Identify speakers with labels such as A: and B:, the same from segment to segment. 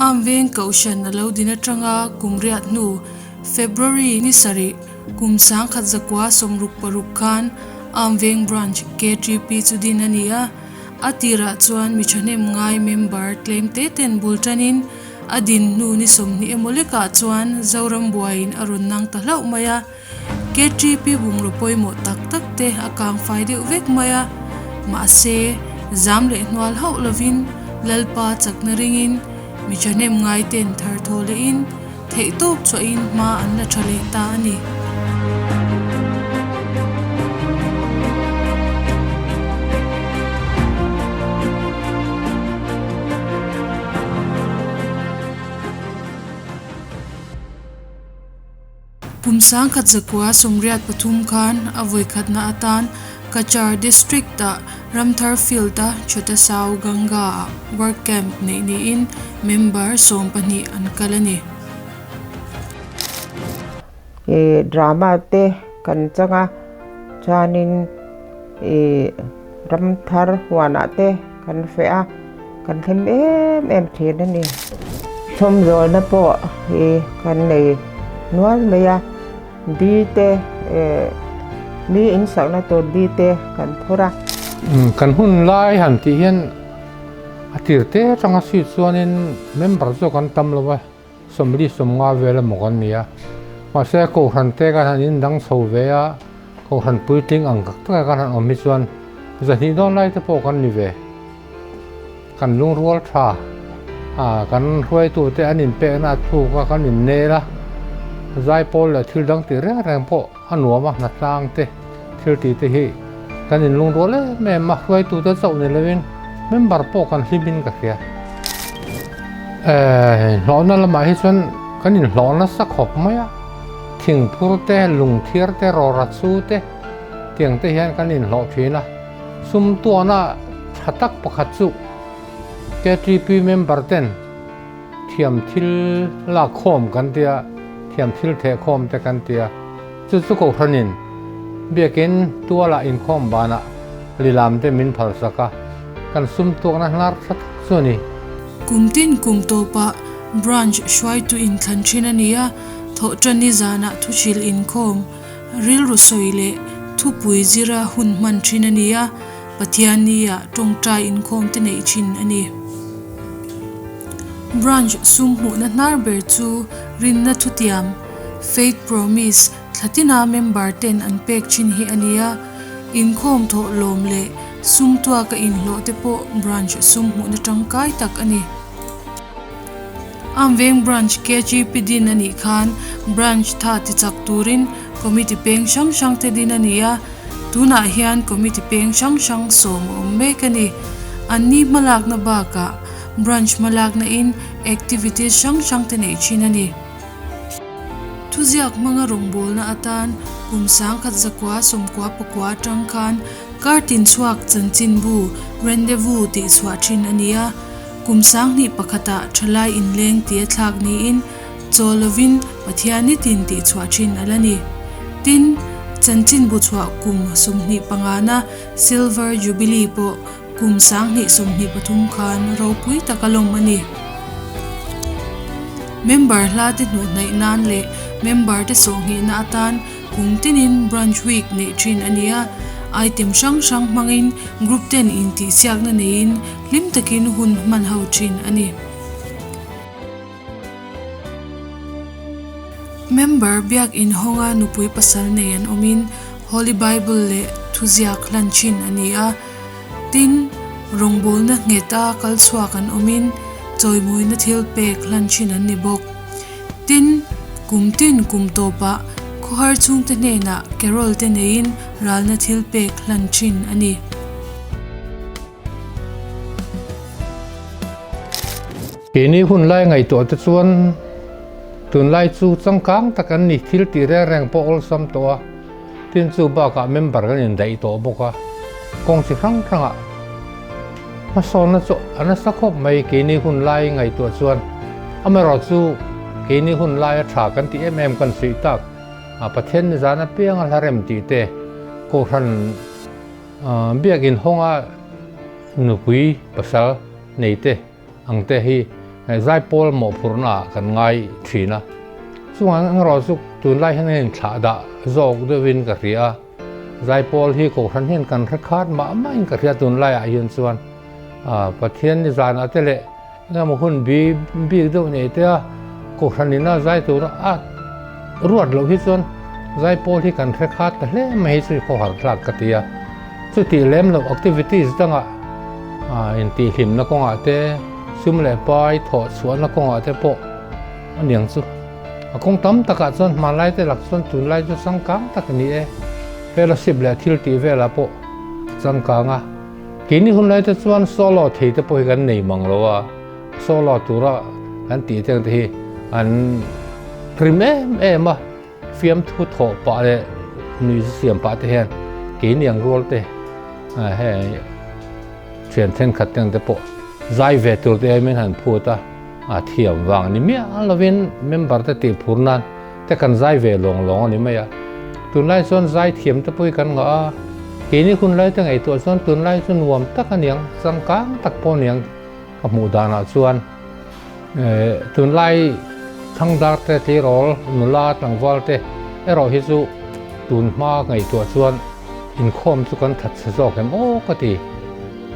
A: Am veng kohhran a lo din atanga kum riat hnu February ni sarih kum 1966 khan Am veng Branch KTP chu din a ni a, a tirah chuan mi thahnem ngai member tlem te ten bul tanin a din hnu ni 20 emaw lekah chuan Zoram buaiin a rawn nang ta hlauh mai a. KTP bungraw pawimawh tak tak te a kang fai deuh vek mai a, mahse, zam leh hnual hauh lovin Lalpa chakna ringin mi thahnem ngai ten thar thaw lehin theihtawp chhuahin hma an la tha leh ta a ni. Kum 1983 khan a vawikhatna atan Cachar District-ah Ramthar Field-a Chhotasau Ganga-ah work camp neih niin member 12 an kal a ni.
B: I drama te kan chang a, chuanin i Ramthar huanah te kan feh a, kan hlim em em thin a ni. Chhawmzawlna pawh hi kan nei nual mai a, di te mi insakna tur di te kan phur a.
C: Kan hun lai han tih hian a tir te atanga suit chuanin member chu kan tam lo va, 45 vel emaw kan ni a. Mahse kohhran te kan han indang chho ve a, kohhran puitling ang tak taka kan han awm hi chuan 200 dawn lai te pawh kan ni ve. Kan lungrual tha a, kan hruaitute an inpekna a thuk a, kan innel a, zaipawl leh thil dang tih reng reng pawh a nuam a, hnatlang te thil tih te hi kan inlungrual em em a, hruaitute chauh ni lovin member pawh kan hlimin ka hria. Hlawhna lamah hi chuan kan inhlawh nasa khawp mai a, thingphur te, lungthiar te, rawra chu te tiang te hian kan inhlawh thin a. Sum tuahna tha tak pakhat chu KTP member ten thiam thil lak khawm kan tia, thiam thil theh khawm te kan tia. Chu chu Kohhranin biakin tualah inkhawm banah lilam te min phalsak a, kan sum tuakna hnar tha tak chu a ni.
A: Kum tin kum tawpah Branch hruaitu inthlan thin a ni a, thawhtanni zanah thuchhil inkhawm Rilru sawi leh thupui zira hun hman thin a ni a, Pathiannia tawngtai inkhawm te neih thin a ni. Branch sum hmuhna hnar ber chu rinna thutiam, Faith Promise, thlatina member ten an pek thin hi a ni a, inkhawm thawh lawm leh sum tuaka inhlawh te pawh branch sum hmuhna tangkai tak a ni. Amveng Branch KGP din a nih khan Branch tha ti chak turin Committee peng hrang hrang te din a ni a, tunah hian Committee peng hrang hrang 10 a awm mek a ni. Anni hmalakna bakah Branch hmalakna in activities hrang hrang te neih thin a ni. Thuziak hmanga rawngbawlna atan kum 1999 atang khan kartin chhuak chanchinbu Rendezvous tih chhuah thin a ni a. Kum 2001 ah thalai inleng tih a thlak niin chaw lovin Pathian nitin tih chhuah thin a la ni. Tin, chanchinbu chhuah kum 25 na Silver Jubilee pawh kum 2023 khan ropui tak a lawm a ni. Member hla te hnuh hnaih nan leh member te sawhnghihna atan Kum tinin Branch Week neih thin a ni a, item hrang hrang hmangin group ten intihsiakna neiin hlim takin hun hman ho thin a ni. Member biak inhawnga nupui pasal nei an awmin Holy Bible leh thuziak hlan thin a ni a, tin, rawngbawlna ngheta kal chhuak an awmin chawimawina thil pek hlan thin an ni bawk. Tin, kum tin kum tawpah khawhar chhungte hnenah carol te neiin ralna thil pek hlan thin a ni.
C: Keini hun lai ngaihtuah te chuan tunlai chu changkang tak an ni, thil tih reng reng pawh awlsam tawh a, tin chu bakah member kan indaih tawh bawk a, kawng chi hrang hrangah Hmasawnna chu a nasa khawp mai keini hun lai ngaihtuah chuan. Amaherawhchu keini hun laia tha kan tih em em kan suih tak a, Pathian nizan apianga hla rem tih te, Kohhran biakin hawnga nupui pasal nei te ang te hi Zaipawl mawhphurhna ah kan ngai thin a, chungah erawh chu tunlai hian a inthlah dah zawk deuhin ka hria a, Zaipawl hi Kohhran hian kan hre khat mah mahin ka hria tunlai ah hian chuan Pathian ni zanah te leh engemaw hun bi bik deuh nei te a Kohhran ina zai tura a ruat loh hi chuan Zaipawl hi kan hre khat ta hle mai hi chu khawhar thlak ka ti a, chutih lem loh activities dangah intihhlimna kawngah te sum leh pai thawh chhuahna kawngah te pawh a niang chu. A kawng tam takah chuan hmanlai te lak chuan tunlai chu changkang tak a ni e. Fellowship leh thil tih velah pawh a changkang a. Keini hunlai te chuan solo thei te pawh hi kan nei mang lo a, solo tura kan tih te ang te hi an rim em em a, fiamthu thawh pah leh nui siam pah te hian keini ang rual te hei thian thenkhat te ang te pawh zai ve tur te hian min han phut a. A thiam vang ni miah lovin member te tih phur nan te kan zai ve lawng lawng a ni mai a. Tunlai chuan zai thiam te pawh hi kan ngah a, keini hun lai te ngaihtuah chuan tunlai chu nuam tak a niang, changkang tak pawh a niang ka hmuh danah chuan. Tunlai thangdar te tleirawl nula tlangval te erawh hi chu tun hma ngaihtuah chuan inkhawm chu kan that chhe zawk em aw ka ti.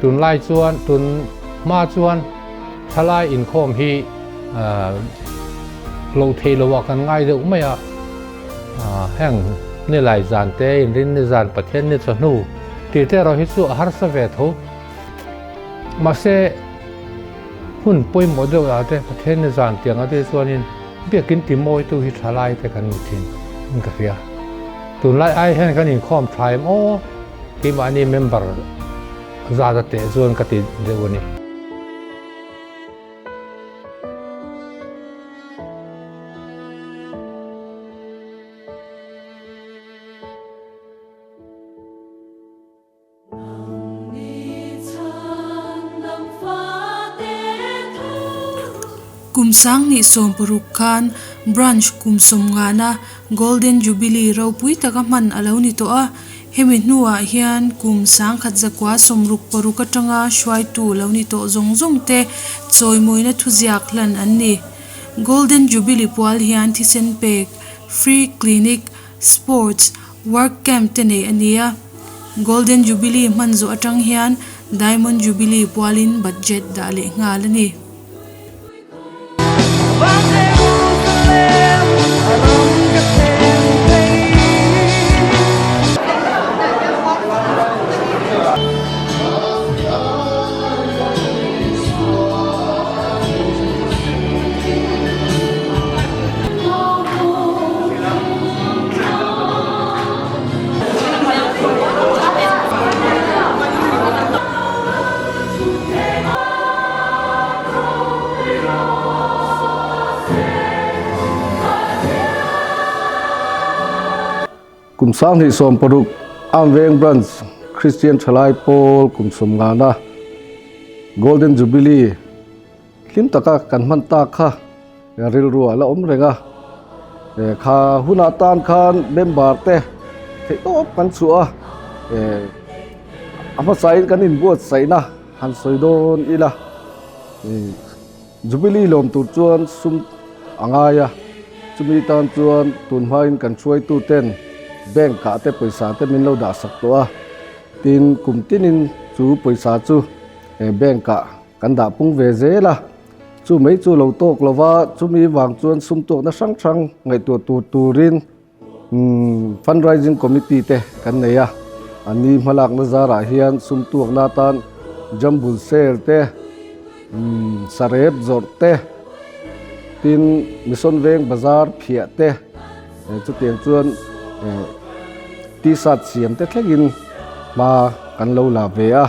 C: Tunlai chuan tun hma chuan. Thalai inkhawm hi lo thei lo ah kan ngai deuh mai a, heng nilai zan te inrin ni zan Pathian ni chawhnu tih te erawh hi chu a harsa ve tho. Mahse hun pawimawh deuh ah te Pathian ni zan tiang ah te chuanin biakin ti mawitu hi thalai te kan ni thin in ka hria. Tunlai ai hian kan inkhawm tha em aw keimahni member Zat a teh chuan ka ti deuh a ni.
A: Kum sanghnih 16 khan Branch kum sawmngana Golden Jubilee ropui taka hman a lo ni tawh a. Hemi hnuah hian kum 1966 atanga hruaitu lo ni tawh zawng zawng te chawimawina thuziak hlan an ni. Golden Jubilee pual hian thisen pek, free clinic, sports, work camp te nei a ni a. Golden Jubilee hman zawh atang hian Diamond Jubilee pualin budget dah leh nghal a ni.
D: Kum 2016 Amveng Branch Christian Thalai Pawl kum sawmngana Golden Jubilee hlim taka kan hman tak kha rilru a la awm reng a. Kha hunah tan khan member te theihtawp kan chhuah a, a hmasain kan inbuatsaihna han sawi dawn ila Jubilee lawm tur chuan sum a ngai a, chumi tan chuan tun hmain kan hruaitu ten bank ah te pawisa te min lo dah sak tawh a, tin kum tinin chu pawisa chu bank ah kan dah pung ve zel a, chu mai chu lo tawk lo va, chumi vang chuan sum tuakna hrang hrang ngaihtuah tur turin Fundraising Committee te kan nei a, an ni hmalakna zarah hian sum tuakna atan jambul sale te, sarep zawrh te, tin Mission Veng Bazar phiah te, chutiang chuan t-shirt siam te thlengin hma kan lo la ve a,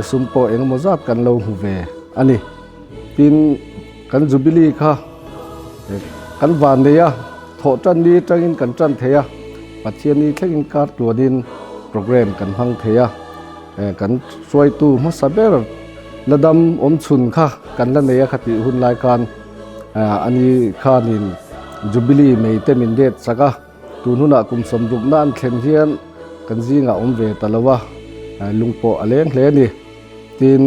D: sum pawh engemaw zat kan lo hmu ve a ni. Tin kan Jubilee kha kan van nei a. Thawh tan ni atangin kan tan thei a, Pathian ni thlengin kar tluanin program kan hmang thei a, kan hruaitu hmasa ber la dam awm chhun kha kan la nei a khatih hun lai khan ani khanin Jubilee mei te min det chak a, tun hunah kum sawmrukna an thlen hian kan zingah awm ve ta lo a, lung pawh a leng hle a ni. Tin,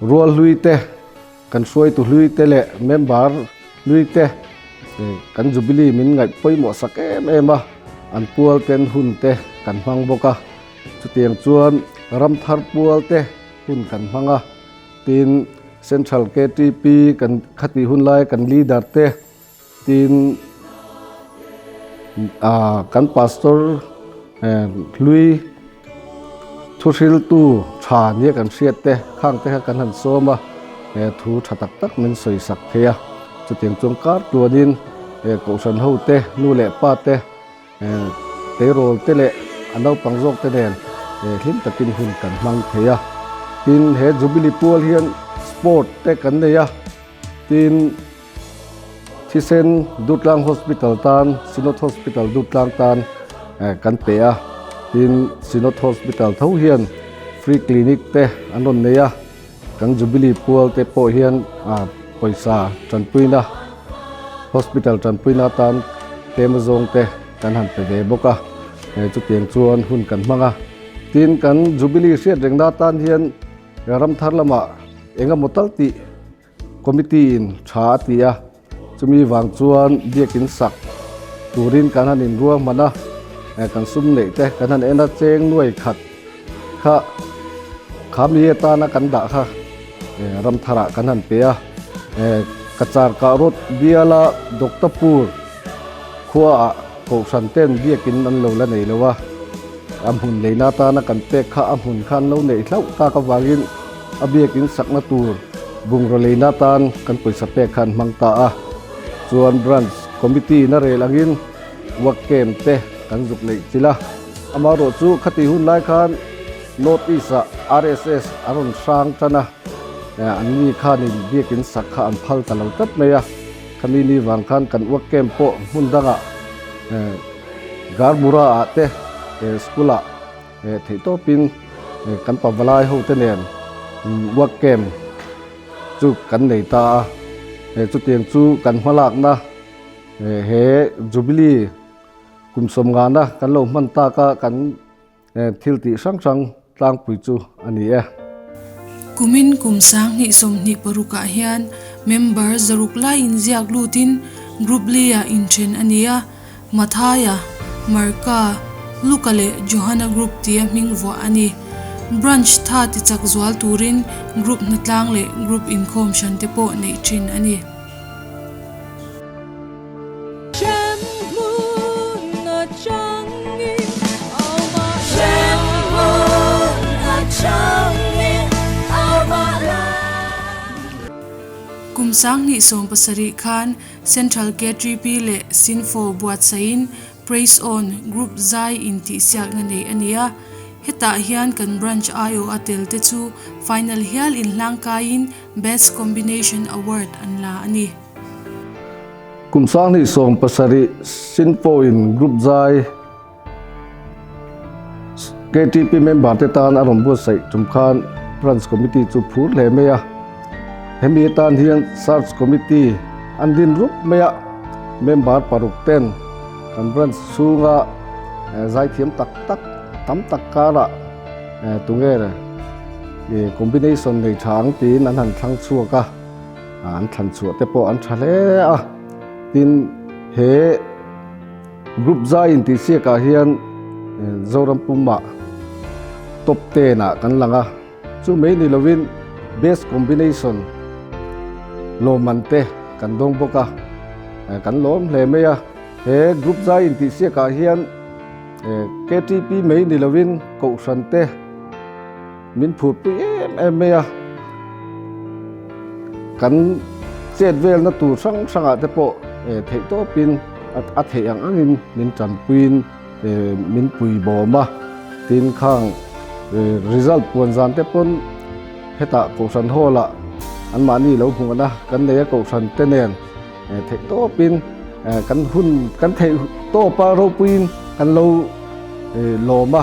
D: rual hlui te. Kan hruaitu hlui te leh member hlui te kan Jubilee min ngaih pawimawh sak em em a, an pual ten hun te kan hmang bawk a. Chutiang chuan ramthar pual te hun kan hmang a, tin Central KTP kan khatih hun lai kan leader te tin kan pastor hlui thuhriltu tha nia kan hriat te khang te kha kan han sawm a, thu tha tak tak min sawi sak thei a, chutiang chuan kar tluanin kohhran ho te nu leh pa te Tleirawl te leh a naupang zawk te nen hlim takin hun kan hmang thei a. Tin, he Jubilee pual hian sport te kan nei a, tin thisen Dutlang Hospital tan, Synod Hospital Dutlang tan kan pe a. Tin, Synod Hospital tho hian free clinic te an rawn nei a, kan Jubilee pual te pawh hian pawisa tanpuina, Hospital tanpuina atan tlem azawng te kan han pe ve bawk a, chutiang chuan hun kan hmang a. Tin, kan Jubilee hriat rengna atan hian ramthar lamah eng emaw tal tih committee in tha a ti a, chumi vang chuan biakin sak turin kan han inruahman a, kan sum neih te kan han en a, cheng nuai khat kha kha mi atana kan dah kha ramtharah kan han pe a, Kachar kah rawt biala Doktapur khuaah Kohhran ten biakin an lo la nei lo a, a hmun leina atana kan pek kha a hmun kha an lo neih hlauh tak avangin a biakin sakna tur bungraw leina atan kan pawisa pek kha an hmang ta a, chuan Branch Committee na rel angin work camp te kan zuk neih chilh a, amaherawhchu khati hun lai khan North East ah RSS a rawn hrang tan a, an ni khanin biakin sak kha an phal ta lo tlat mai a, khami ni vang khan kan work camp pawh hmun dangah Garmura ah te school ah theihtawpin kan pavalai ho te nen work camp chu kan nei ta a, chutiang chu kan hmalakna he Jubilee kum sawmngana kan lo hman tak a kan Thil tih hrang hrang tlangpui chu a ni e.
A: Kumin kum 2026 ah hian member zaruk lai inziak lutin Group Li-ah inthen a ni a, Mathaia, Marka, Luka leh Johana Group tia hming vuah a ni. Branch tha tichak zual turin Group hnatlang leh Group inkhawm hran te pawh neih thin a ni. Kum 2017 khan Central KTP leh Synfo buatsaihin Praise On Group zai intihsiakna nei a ni a. Hetah hian kan branch aiawh a tel te chu final hial inhlangkaiin Best Combination Award an la a ni.
D: Kum 2017 Sinfo-in Group zai KTP member te tan a rawn buatsaih tum khan Branch Committee chu phur hle mai a. Hemi atan hian Search Committee an din rup mai a, member paruk ten kan branch chhunga zaithiam tak tak tam tak karah tunge combination nei tha ang tiin an han thlang chhuak a. An thlan chhuah te pawh an tha hle a, tin he group zai intihsiak ah hian Zoram pumah top ten ah kan lang a, chu mai ni lovin best combination lawmman te kan dawng bawk a, kan lawm hle mai a, he group zai intihsiak ah hian KTP mai ni lovin kohhran te. Min phurpui em em mai a, kan chet velna tur hrang hrangah te pawh theih tawpin a theih ang angin min tanpuiin min pui bawm a, tin khang result puan zan te pawn hetah Kohhran Hall ah anmahni lo hmuhna kan nei a Kohhran te nen theih tawpin kan hun kan theih tawpa ropuiin kan lo lawm a.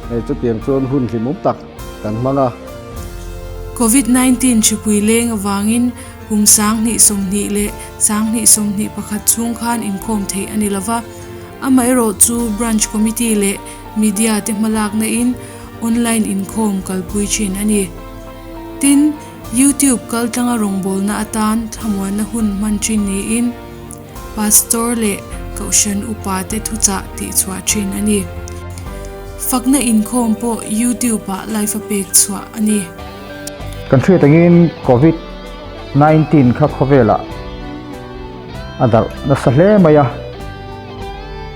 D: Hei chutiang chuan hun hlimawm tak kan hmang a.
A: Covid 19 hripui leng avangin kum 2020 leh 2021 chhung khan inkhawm theih a ni lova. Amaherawh chu Branch Committee leh Media te hmalakna in online inkhawm kalpui thin a ni. Tin, YouTube kaltlanga rawngbawlna atan thlamuanna hun hman thin niin Pastor leh Kohhran upate thuchah tihchhuah thin a ni. Fakna inkhawm pawh YouTube-ah live a pek chhuah a ni.
E: Kan hriat angin Covid 19 kha khawvelah a darh nasa hle mai a,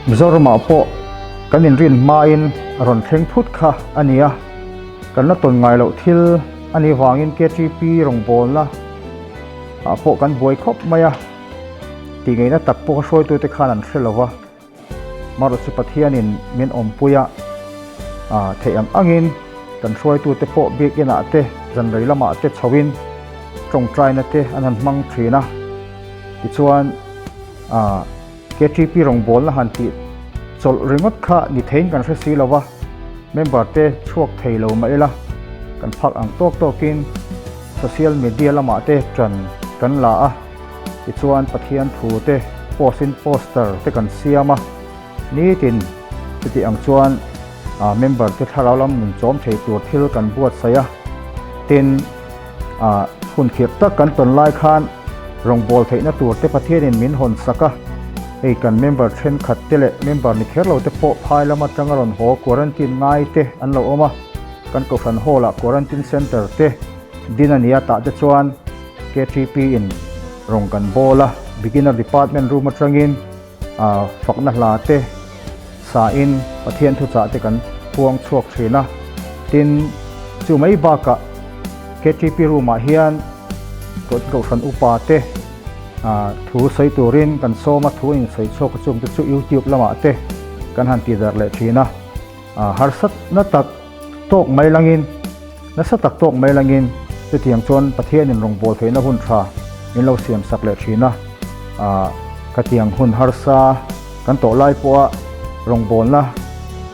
E: Mizoramah pawh kan inrin hmain a rawn thleng phut kha a ni a, kan la tawn ngai loh thil a nih vangin KTP rawngbawlna ah pawh kan buai khawp mai a, tih ngeihna tak pawh hruaitute khan an hre lo va, marawh chu Pathianin min awmpui a, theih ang angin kan hruaitute pawh biakinah te zanrei lamah te chhoin tawngtaina te an han hmang thin a, tichuan KTP rawngbawlna han tih chawlh ringawt kha ni theiin kan hre si lo va, member te chhuak thei lo mah ila kan phak ang tawk tawkin social media lamah te ṭan kan la a, tichuan Pathian thu te post in poster te kan siam a, nitin chuti ang chuan member te thlarau lam nun chawm thei tur thil kan buatsaih a, tin hun khirh tak kan tawn lai khan rawngbâwl theihna tur te Pathianin min hawn sak a, hei kan member thenkhat te leh member ni kher lo te pawh phai lam atanga rawn haw quarantine ngai te an lo awm a, kan Kohhran Hall ah quarantine centre te din a ni a tah te chuan KTP in rawn kan bawl a, beginner department room atangin fakna hla te sa in Pathian thuchah te kan puang chhuak thin a, tin chu mai bakah KTP room ah hian Kohhran upa te thu sawi turin kan sawm a, thu in sawi chhuak a chung te chu YouTube lamah te kan han ti darh leh thin a, harsatna tak tawk mai langin nasa tak tawk mai langin chutiang chuan Pathianin rawngbâwl theihna hun tha min lo siam sak leh thin a, khatiang hun harsa kan tawh lai pawha rawngbâwlna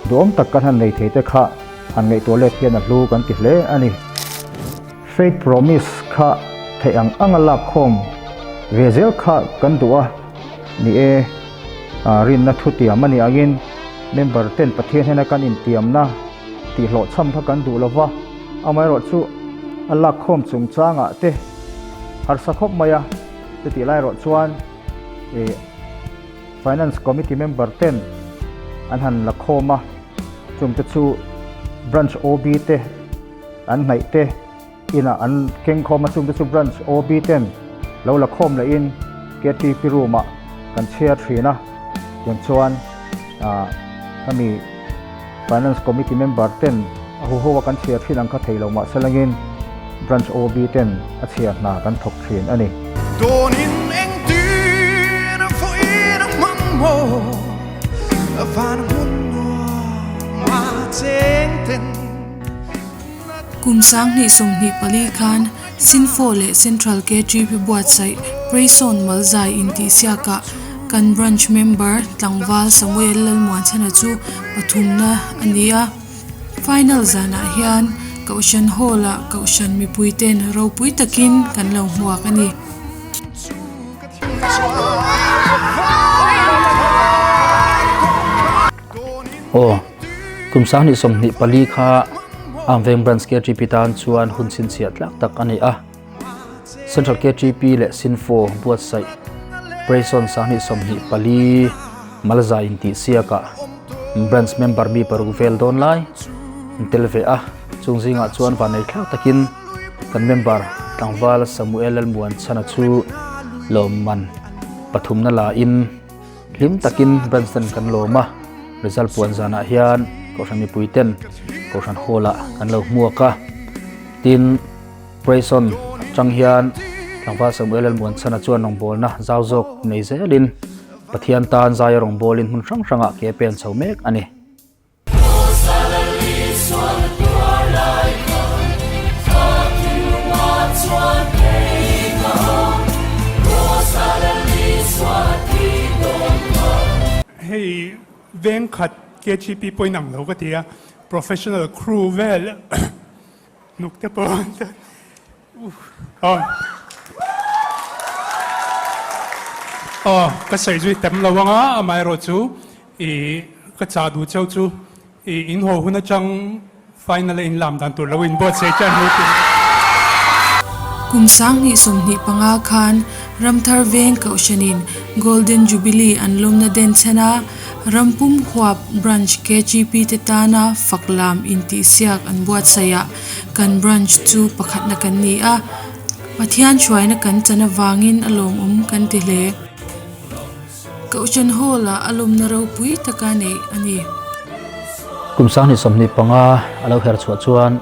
E: duhawm tak kan han nei thei te kha han ngaihtuah let hian a hlu kan ti hle a ni. Faith Promise kha theih ang anga lak khawm ve zel kha kan duh a ni e, rinna thutiam a nih angin member ten Pathian hnena kan intiamna tih hlawhchham kha kan duh lova, amaherawhchu a lak khawm chungchangah te harsa khawp mai a, chutih lai erawh chuan ih Finance Committee member ten an han la khawm a, chungte chu Branch OB te an hnaih te inah an keng khawm a, chungte chu Branch OB ten lo la khawm lehin KTP room ah kan chhiar thin a, tiang chuan ah hemi Finance Committee member ten a huho a kan chhiar thin ang kha thei lo mah se langin Branch OB ten a chhiar hna kan thawk thin a ni.
F: Dawnin engtin a vawiin a hmang maw van hmun nuam a cheng ten.
A: Kum 2024 khan Sinfo leh Central KTP buatsaih Prayson Malzai intihsiakah kan Branch member tlangval Samuel Lalmuanchhana chu pathumna a ni a. Final zanah hian Kohhran Hall-ah Kohhran mipuiten ropui takin kan lo hmuak a ni.
G: Aw, kum 2024 kha Amveng Branch KTP tan chuan hun chhinchhiah tlak tak a ni a. Central KTP leh Sinfo buatsaih Prayson 2024 Malza intihsiakah Branch member mi paruk vel dawn lai an tel ve a. Chung zingah chuan vanei thlak takin kan member tlangval Samuel Lalmuanchhana chu lawmman pathumna la in Hlim takin branch ten kan lawm a, result puan zanah hian Kohhran mipui ten Kohhran hall ah kan lo hmuak a, tin Prayson atang hian Tlangval Samuel Lalmuanchhana chuan rawngbawlna zau zawk nei zelin Pathian tan zaia rawngbawlin hmun hrang hrangah ke pen chho mek a ni.
H: Hei veng khat KGP pawhin ang lo ka ti a, professional crew vel hnuk te pawh Aw, ka sawi zui tam lo ang a, amaherawhchu ih ka chah duh cheu chu ih in haw hun atang final a inlam dan tur lo inbuatsaih chiah hnu tih.
A: Kum 2025 khan Ramthar Veng Kohhranin Golden Jubilee an lawmna den chhen a, Rampum huap Branch KGP te tana faklam intihsiak an buatsaih ah kan Branch chu pakhatna kan ni a, Pathian hruaina kan chan avangin a lawmawm kan ti hle. Kohhran Hall ah a lawmna ropui taka neih a ni.
G: Kum 2025 a lo her chhuah chuan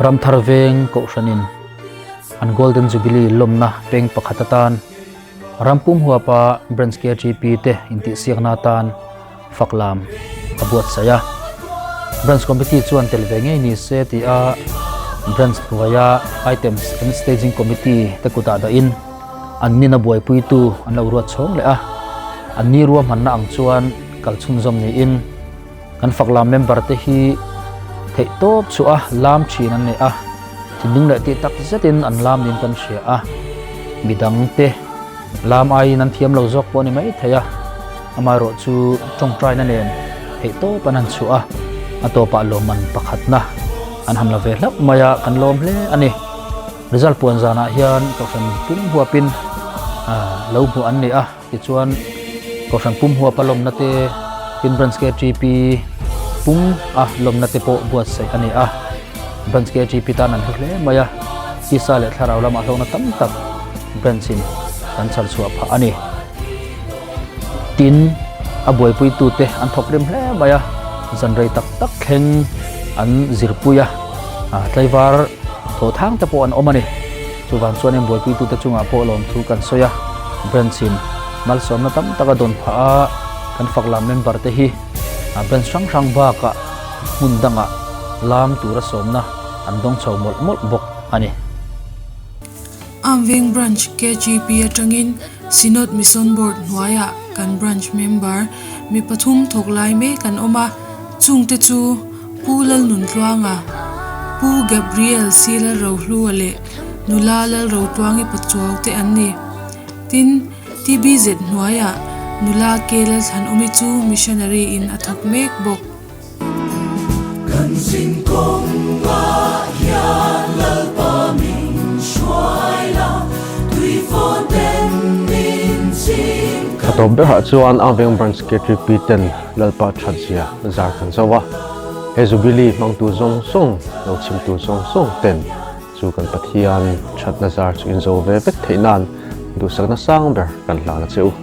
G: Ramthar Veng Kohhranin an Golden Jubilee lawmna peng pakhat atan Rampum huapa Branch KGP te intihsiakna atan faklam a buatsaih a. Branch Committee chuan tel ve ngei ni se ti a Branch hnuaia Items and Staging Committee te kutah dahin an nina buaipuitu an lo ruat chhawng leh a. An ni ruahmanna ang chuan kal chhunzawm niin kan faklam member te hi theihtawp chhuah a lam thin an nei a, thinlung leh tih tak zetin an lam niin kan hria a, midang te lam aiin an thiam lo zawk pawh a ni mai thei a, amaherawh chu tawngtaina nen theihtawp an han chhuah a, a tawpah lawmman pakhatna an han la ve hlauh mai a, kan lawm hle a ni. Result puan zanah hian kohhran pum huapin lo hmuh an ni a. Tichuan, Kohhran pum huapa lawmna te, tin Branch KTP pum a lawmna te pawh buatsaih a ni a. Branch KTP tan an hlu hle mai a, tisa leh thlarau lamah hlawkna tam tak Branch in kan chhar chhuah phah a ni. Tin, a buaipuitute an thawk rim hle mai a, zan rei tak tak thleng an zirpui a, tlaivar thawhthang te pawh an awm a ni. Chuvang chuan in buaipuitute chungah pawh lawmthu kan sawi a, branch in malsawmna tam tak a dawn phah a, kan faklam member te hi branch hrang hrang bakah hmun dangah lam tura sawmna an dawng chho mawlh mawlh bawk a ni.
A: Amveng Branch KGP atangin Synod Mission Board hnuaiah kan branch member mi pathum thawk lai mek an awm a, chungte chu Pu Lalnuntluanga, Pu Gabriel Sila Rohlua leh Nula Lalrotluangi Pachuau te an ni. Tin, TBZ hnuaiah Nula Ke Lalthlanawmi chu missionary in a thawk mek bawk.
I: Kan zin kawngah hian Lalpa min hruai la, tui fawn ten min chim
J: A tawp berhah chuan Aveng Branch KTP ten Lalpa thatzia zar kan zo a, he Jubilee hmangtu zawng zawng lo chhimtu zawng zawng ten chu kan Pathian thatna zar chu in zo ve vek theih nan duhsakna sang ber kan hlan a che u.